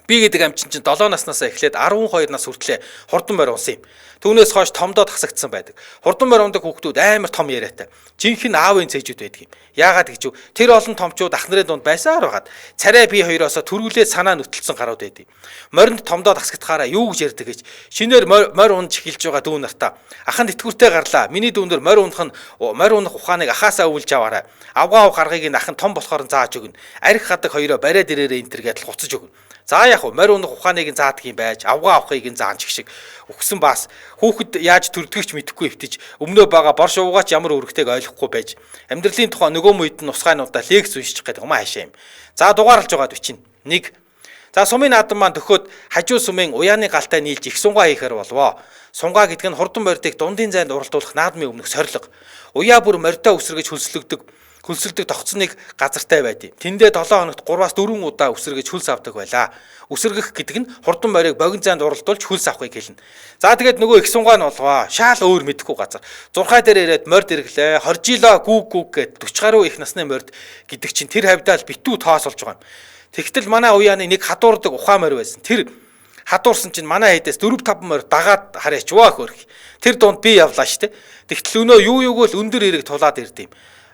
Би гэдэг амчин чинь 7 наснаасаа эхлээд 12 нас хүртлээр хурдан морь унсан юм. Түүнээс хойш томдоод хасагдсан байдаг. Хурдан морь ундаг хүүхдүүд амар том яриатай. Жинхэнэ аавын цээжүүд байдаг юм. Яагаад гэж вэ? Тэр олон томчууд ах нарын дунд байсаар байгаад царай би хоёроосоо төрүүлээд санаа нүтэлсэн гарууд байдаг. Моринд томдоод хасагдахаараа юу гэж ярьдаг гэж шинээр морь унж эхэлж байгаа дүү нартаа аханд итгэвртэй гарлаа. Миний дүүнэр морь унах нь морь унах ухааныг ахаасаа өвлж аваарай. Авгаа авах аргыг нь ах нь том болохоор нь зааж өгнө. Арх хадаг хоёроо бариад ирээрээ энэ төр гэдэл гуцаж өгнө. За яг морь унах ухааныг нь заадаг юм байж, авгаа авахыг нь заан ч гэх шиг өгсөн бас хүүхэд яаж төрдгийч мэдэхгүй өвтөж өмнөө байгаа бор шувуугаач ямар үүрэгтэйг ойлгохгүй байж амьдралын тухай нөгөө мүйд нь усгайнуудаа лекц уншиж гэдэг юм хаашаа юм. За дугаарлаж байгаад бичнэ. 1. За сумын наадам маань төхөөд хажуу сумын уяаны галтай нийлж их сунгаа хийхээр болвоо. Сунгаа гэдэг нь хурдан морьдыг дундын зайд уралдуулах наадмын өмнөх сорилго. Уяа бүр морьдоо үсэргэж хөлсөлдөг тогтсон нэг газартай байд юм. Тэндээ 7 хоногт 3-4 удаа үсэргэж хөлс авдаг байлаа. Үсэргэх гэдэг нь хурдан морийг богино зайд уралдуулж хөлс авахыг хэлнэ. За тэгээд нөгөө их сунгаа нь болгоо. Шаал өөр мэдэхгүй газар. Зурхай дээр ирээд морд ирэглээ. Хоржилоо гүүг гүүг гэд 40 гаруй их насны морд гэдэг чинь тэр хавьдаа л битүү тоосолж байгаа юм. Тэгтэл манай уяаны нэг хадуурдаг ухаан морь байсан. Тэр хадуурсан чинь манай хэдээс 4-5 морь дагаад харьяач ваа хөрх. Тэр дунд би явлаа штэ. Тэгтэл өнөө юу юуг л өндөр эрэг тулаад ирд юм.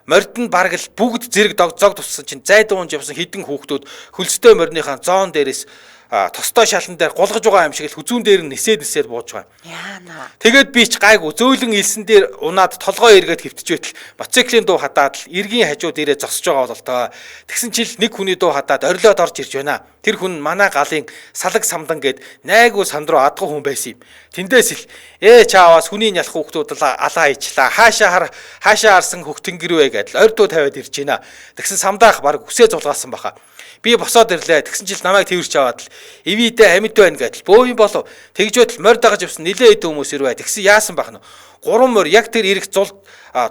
Морд нь бараг л бүгд зэрэг зог туссан чинь зайд уунж явсан хідэн хүүхдүүд хөлстэй мориныхаа зоон дээрээс тостой шалан дээр гулгаж байгаа юм шиг л хүзүүн дээр нь нисээд нисээд бууж байгаа юм. Яана. Тэгээд би ч гайгүй зөөлөн элсэн дээр унаад толгой эргээд хэвтэж байтал мотоциклийн дуу хадаад л эргийн хажууд ирээ зогсож байгаа бололтоо. Тэгсэн чил нэг хүний дуу хадаад орилоод орж ирж байна. Тэр хүн манай галын салаг самдан гээд найгуу санд руу адгуу хүн байсан юм. Тэндээс л чааваас хүний нялх хүүхдүүд л алаа ичлаа. Хаашаа харсан хөх тэнгэр вэ гэдэл ойр дуу тавиад ирж байна. Тэгсэн самдаах баг үсээ зулгаасан баха. Би босоод ирлээ. Тэгсэн чил намайг тэрч аваад л эвидэ амьд байна гэдэл бөө юм болов. Тэгж байтал морь дагаж явсан нилээ хэдэн хүмүүс ирвэ. Тэгсэн яасан байх нь? Гурван морь яг тэр эрэг зул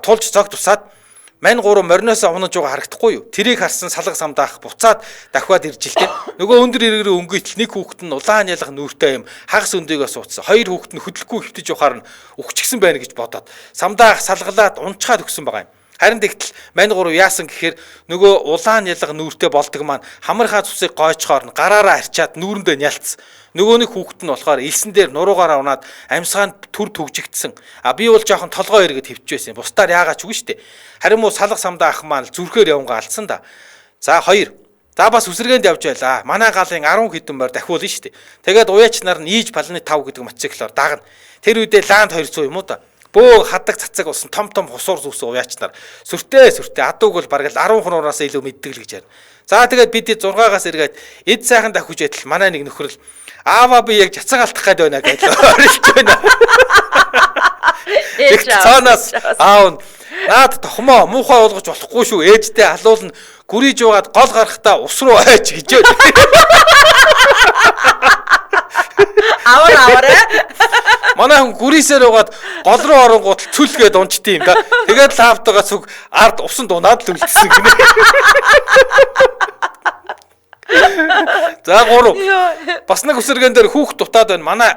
тулж зог тусаад мань гурван мориноос унаж байгаа харагдахгүй юу? Тэрийг харсан салга самдаах буцаад дахиад ирж ил тэ. Нөгөө өндөр эргэрээ өнгөйтл нэг хүүхэд нь улаан ялга нүүртэй юм хагас өндийгөө суудсан. Хоёр хүүхэд нь хөдлөхгүй хөвтөж явахаар нь үхчихсэн байна гэж бодоод самдаах салгалаад унчхаад өгсөн байгаа юм. Харин тэгтэл мань гурав яасан гэхээр нөгөө улаан ялга нүүртэй болдог маань хамархаа цусыг гойчхоор нь гараараа арчаад нүүрэндээ нялцсан. Нөгөө нэг хүүхэд нь болохоор элсэн дээр нуруугаараа унаад амьсгаа нь түр түгжигдсэн. А би бол жоохон толгой эргээд хөвчөөсөн. Бусдаар яагаад ч үгүй штэ. Харин муу салга самдаа ах маань зүрхээр явангаа алдсан да. За хоёр. За бас үсрэгэнд явж байлаа. Манай галын 10 хэдэн морь дахиулна штэ. Тэгээд уяач нар нь Иж Планет 5 гэдэг мотоциклоор дагна. Тэр үедээ Ланд 200 юм уу да. Бөө хадаг цацаг болсон том том хусуур зүсэн уяач нар сүртэй сүртэй адууг бол бараг л 10 хунуураас илүү мэддэг л гэж ярина. За тэгээд бид 6-аас эргээд эд сайхан давхиж байтал манай нэг нөхрөл аава би яг цацаг алдах гээд байна гэж орилж байна. Тэгт цаанаас аав наад тохмоо муухай уулгаж болохгүй шүү ээжтэй алуулна гүрийж угаад гол гарахтаа ус руу ойч гэж. Авар авар. Манай хүн гүрийсээр угаад гол руу оронгууд цүлгээд унчдээ юм да. Тэгээд лаптогоо цүг ард усанд унаад л үлдсэн гинэ. За гурав. Бас нэг үсэргэн дээр хүүхд дутаад байна. Манай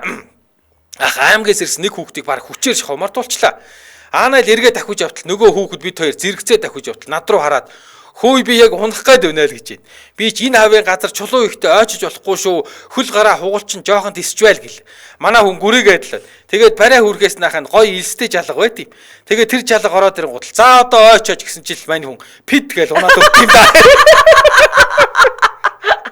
ах аймгаас ирсэн нэг хүүхдийг баг хүчээр шахамар тулчлаа. Аанаа л эргээ дахиж явтал нөгөө хүүхэд бид хоёр зэрэгцээ дахиж явтал над руу хараад хөөе би яг унах гээд байна л гэж байна. Би ч энэ хавийн газар чулуу ихтэй ойчиж болохгүй шүү. Хөл гараа хугалчин жоохон тисчвэл гэл. Манай хүн гүрийгээд л. Тэгээд барай хүрхээс наах нь гоё элстэй жалга байт юм. Тэгээд тэр жалга ороод ирэнгуут л за одоо ойчооч гэсэн чил мань хүн пит гээл унаад өгд юм да.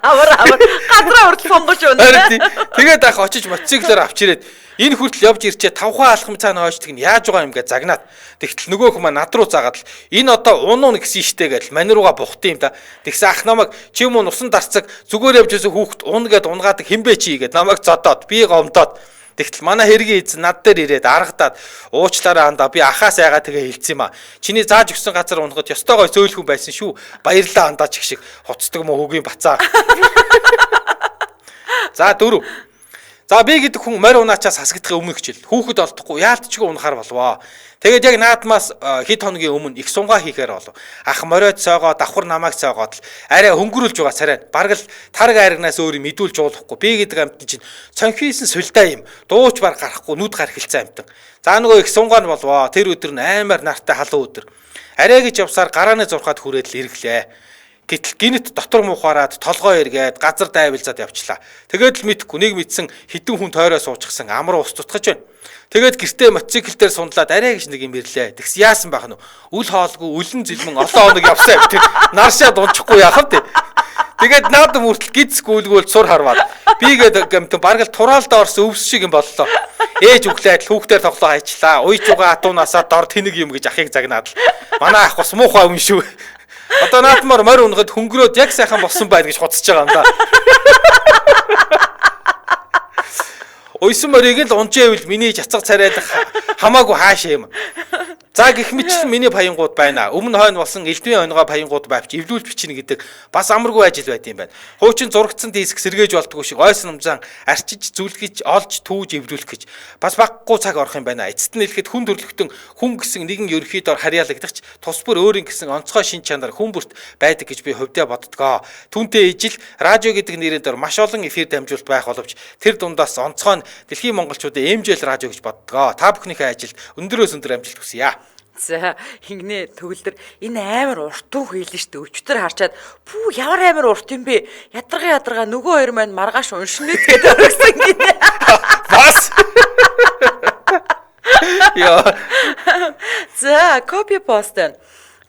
Авар авар газраа хүртэл сунгаж унаа. Тэгээд ах очиж мотоциклоор авч ирээд энэ хүртэл явж ирчээ тавхаа алхам цаана хойчдаг нь яаж байгаа юм гэ загнаад. Тэгтэл нөгөө хүмүүс над руу заагаад л энэ одоо унуу гэсэн штэ гэдэл мань руугаа бухт юм да. Тэгсэн ах намайг чи юм уу нусан дарцаг зүгээр явж байсан хүүхэд ун гэд унгаадаг хинбэ чи гэд намайг зодоод би гомдоод. Тэгтэл манай хэргийн эзэн над дээр ирээд аргадаад уучлаарай андаа би ахаас айгаа тэгээ хэлсэн юм а. Чиний зааж өгсөн газар унахад ёстой гой зөөлхөн байсан шүү. Баярлалаа андаа чиг шиг хуцдаг мó хөгийн бацаа. За дөрөв. За би гэдэг хүн морь унаачаас хасагдахын өмнө хичээл. Хүүхэд олдохгүй яалтчгүй унахаар болвоо. Тэгээд яг наадмаас хэд хоногийн өмнө их сунгаа хийхээр болов. Ах мориод цоогоо давхар намайг цоогоод л арай хөнгөрүүлж байгаа царай. Бараг л тараг айрагнаас өөр юм мэдүүлж уулахгүй. Би гэдэг амьтан чинь цонхийсэн сулдаа юм. Дууч бар гарахгүй нүд гар хэлцэн амьтан. За нөгөө их сунгаа нь болвоо. Тэр өдөр нь аймаар нартай халуун өдөр. Арай гэж явсаар гарааны зурхаад хүрээд л эргэлээ. Гэтэл гинэт дотор муухаараад толгой эргээд газар дайвалзаад явчлаа. Тэгээд л мэдхгүй нэг мэдсэн хідэн хүн тойроо суучихсан амар ус дутгаж байна. Тэгээд гэртээ мотоцикл дээр сундлаад арай гэж нэг юм ирлээ. Тэгс яасан байх нь үл хоолгүй үлэн зэлмэн олон хоног явсан юм. Тэр наршаад унчихгүй яах вэ? Тэгээд наадам хүртэл гиз гүйлгүүл сур харваад би гээд гэмтэн бараг л тураалдаа орсон өвс шиг юм боллоо. Ээж өглөөд л хүүхдээр тоглоо хайчлаа. Уйж угаа атуунаасаа дор тэнэг юм гэж ахыг загнаад л. Манай ах бас муухай хүн шүү. Одоо наадмаар морь унахад хөнгөрөөд яг сайхан болсон байна гэж хуцаж байгаа юм да. Уйсан морийг л унжээвэл миний цацаг царайлах хамаагүй хаашаа юм. За гэх мэтчлэн миний паянгууд байна. Өмнө хойно болсон элдвийн онгой паянгууд байвч эвлүүл бичнэ гэдэг бас амаргүй ажил байт юм байна. Хуучин зурагдсан диск сэргээж болдгоо шиг ойсон намзан арчиж, зүлгэж, олж, түүж эвлүүлэх гэж бас баггүй цаг орох юм байна. Эцэст нь хэлэхэд хүн төрлөختөн хүн гэсэн нэгэн ерөнхий дор харьяалагдахч тус бүр өөрийн гэсэн онцгой шин чанар хүн бүрт байдаг гэж би хувьдаа боддгоо. Түүнтэй ижил радио гэдэг нэрийн дор маш олон эфир дамжуулалт байх боловч тэр дундаас онцгой нь дэлхийн монголчуудын MJL радио гэж боддгоо. Та бүхнийхээ ажилд өндрөөс өндөр амжилт хүсье. За хингнэ төгөлдөр энэ амар уртуу хийлэн штэ өчтөр харчаад пүү ямар амар урт юм бэ ядаргаа ядаргаа нөгөө хоёр маань маргааш уншина гэдэг өргөсөн гинэ. Бас. Яа. За копи пост.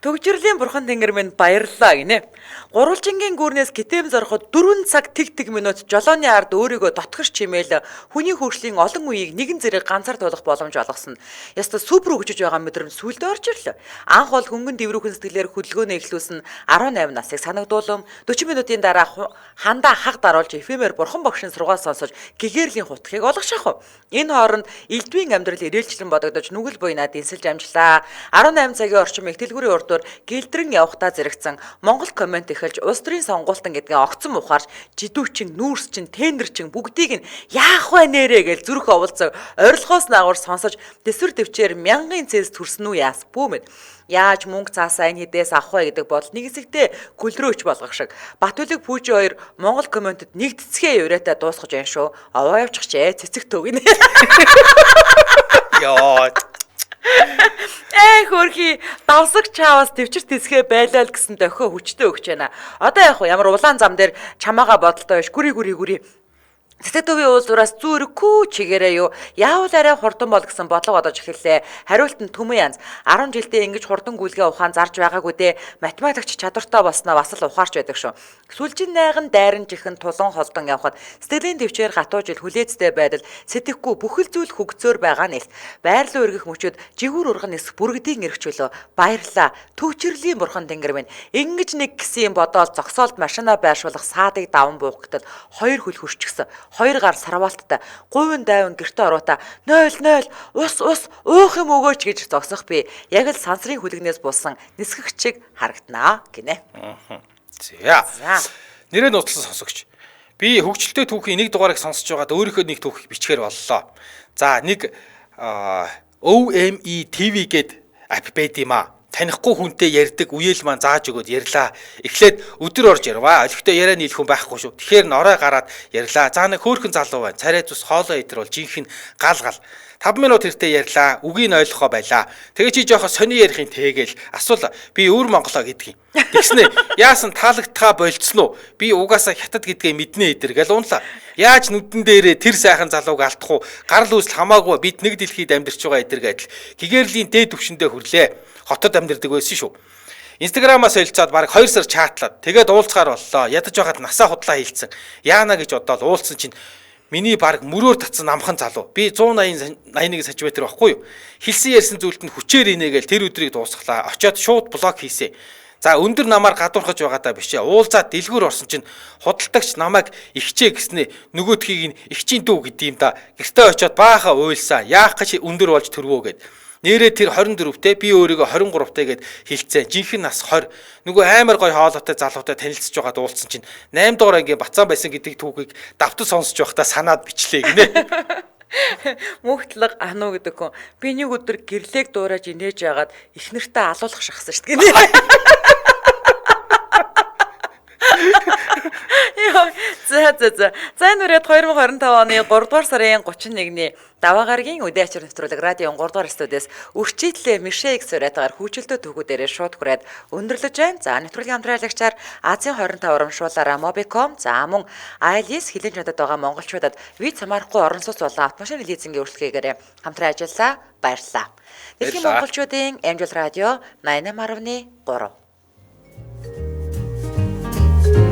Төгжрлийн бурхан тэнгэр минь баярлалаа гинэ. Гурвалжингийн гүрнээс гитэм зороход 4 цаг тэг тэг минут жолооны ард өөрийгөө дотгорч чимээл хүний хөгжлийн олон үеийг нэгэн зэрэг ганцаар туулах боломж олгосон. Яста супер хөгжиж байгаа мэдрэмж сүлд орж ирлээ. Анх бол хөнгөн дэврүүхэн сэтгэлээр хөдөлгөөнөө эхлүүлсэн 18 насыг санагдуулам 40 минутын дараа хандаа хаг даруулж эфемер бурхан багшийн сургаал сонсож гэгэрлийн хутгийг олгох шахав. Энэ хооронд элдвийн амьдрал ирээлчлэн бодогдож нүгэл буйнаа дэнсэлж амжлаа. 18 цагийн орчим их дэлгүүрийн урд гэлдрэн явхдаа зэрэгцэн Монгол коммент эхэлж улс төрийн сонгуултан гэдгээ огцон ухаарч жидүүчин, нүүрсчин, тендерчин бүгдийг нь яах вэ нэрээ гэж зүрх оволцоо орилгоос наагур сонсож төсвөр төвчээр мянган цэс төрсөн үү яас бүү мэд. Яаж мөнгө цаасаа энэ хэдээс авах вэ гэдэг бодол нэг хэсэгтээ гүлрөөч болгох шиг. Батүлэг Пүүжи хоёр Монгол комментэд нэг цэцгээ ураатай дуусгаж байна шүү. Овоо явчих чээ цэцэг төв гинэ. Йоо. Ээ хөрхи давсаг чаавас төвчр тэсгээ байлаа л гэсэн дохио хүчтэй өгч байна. Одоо яг ямар улаан зам дээр чамаага бодолтой биш гүри гүри гүри. Цэцэг төвийн уулзуураас зүрхүү чигээрээ юу яавал арай хурдан бол гэсэн бодлого бодож эхэллээ. Хариулт нь түмэн янз. 10 жилдээ ингэж хурдан гүйлгээ ухаан зарж байгаагүй дээ. Математикч чадвартай болсноо бас л ухаарч байдаг шүү. Сүлжин найган дайран жихэн тулан холдон явхад сэтгэлийн төвчээр гатуу жил хүлээцтэй байдал сэтгэхгүй бүхэл зүйл хөгцөөр байгаа нь элт. Байр руу өргөх мөчөд жигүүр урган нисэх бүргэдийн эрх чөлөө. Баярлаа. Төвчрлийн бурхан тэнгэр минь. Ингэж нэг гэсэн юм бодоол зогсоолд машина байршуулах саадыг даван буух гэтэл хоёр хөл хөрчгсөн. Хоёр гар сарваалттай, гуйван дайван гэртээ оруута 0 0 ус ус уух юм өгөөч гэж зогсох би. Яг л сансрын хүлэгнээс булсан нисгэгч шиг харагданаа гинэ. За. Нэрээ нууцлан сонсогч. Би хөгжилтэй түүхийн нэг дугаарыг сонсож байгаад өөрийнхөө нэг түүхийг бичгээр боллоо. За нэг OME TV гээд апп байд юм аа. Танихгүй хүнтэй ярьдаг үеэл маань зааж өгөөд ярьлаа. Эхлээд өдөр орж ярваа. Олигтой яриа нийлэх хүн байхгүй шүү. Тэгэхээр норой гараад ярьлаа. За нэг хөөхөн залуу байна. Царай зүс хоолой идэр бол жинхэнэ гал гал. 5 минут хэртээ ярьлаа. Үгийг ойлгохоо байлаа. Тэгээ чи жоохо сони ярихын тэгээл асуул би өвөр Монголоо гэдгийг. Тэгснэ яасан таалагдтаа болцсон уу? Би угаасаа хятад гэдгээ мэднэ идэр гэл унлаа. Яаж нүдэн дээрээ тэр сайхан залууг алдах уу? Гарал үүсэл хамаагүй бид нэг дэлхийд амьдарч байгаа идэр гэдэл. Гэгэрлийн дээд түвшиндээ хүрлээ. Хотод амьдардаг байсан шүү. Инстаграмаас солилцоод бараг 2 сар чатлаад тэгээд уулзгаар боллоо. Ядаж байхад насаа худлаа хийлцэн. Яана гэж бодоол уулзсан чинь миний бараг мөрөөр татсан намхан залуу. Би 181 см байхгүй юу? Хэлсэн ярьсан зүйлд нь хүчээр инээгээл тэр өдрийг дуусглаа. Очоод шууд блок хийсэ. За өндөр намаар гадуурхаж байгаадаа биш ээ. Уулзаад дэлгүүр орсон чинь худалдагч намайг ихчээ гэснээ нөгөөдхийг нь ихчийн дүү гэдэг юм да. Гэртээ очоод баахан уйлсан. Яах гэж өндөр болж төрвөө гэд. Нэрээ тэр 24-тэй би өөрийгөө 23-тэй гэд хилцэн. Жинхэнэ нас 20. Нөгөө амар гой хоолойтой залуутай танилцж байгаад уулзсан чинь 8 дугаар ангийн бацаан байсан гэдэг түүхийг давтан сонсож байхдаа санаад бичлээ гинэ. Мөхтлэг ануу гэдэг хүн. Би нэг өдөр гэрлээг дуурайж инээж яагаад их нэртээ алуулах шахсан шүү дээ гинэ. Йоо, за за за. За энэ үрээд 2025 оны 3 дугаар сарын 31-ний даваа гарагийн үдэ ачаар нэвтрүүлэг радио 3 дугаар студиэс үрчийтлээ Мишэг сурайтгаар хүүчлөлтөө түүхүүдээрээ шууд хүрээд өндөрлөж байна. За нэвтрүүлгийн хамтраалагчаар Азийн 25 урамшууллаараа Mobicom, за мөн ILS хилэн чадад байгаа монголчуудад виз хамаарахгүй орон сууц болон автомашин лизингийн үйлчлэгээгээр хамтран ажиллаа. Баярлалаа. Дэлхийн монголчуудын амжил радио 88.3.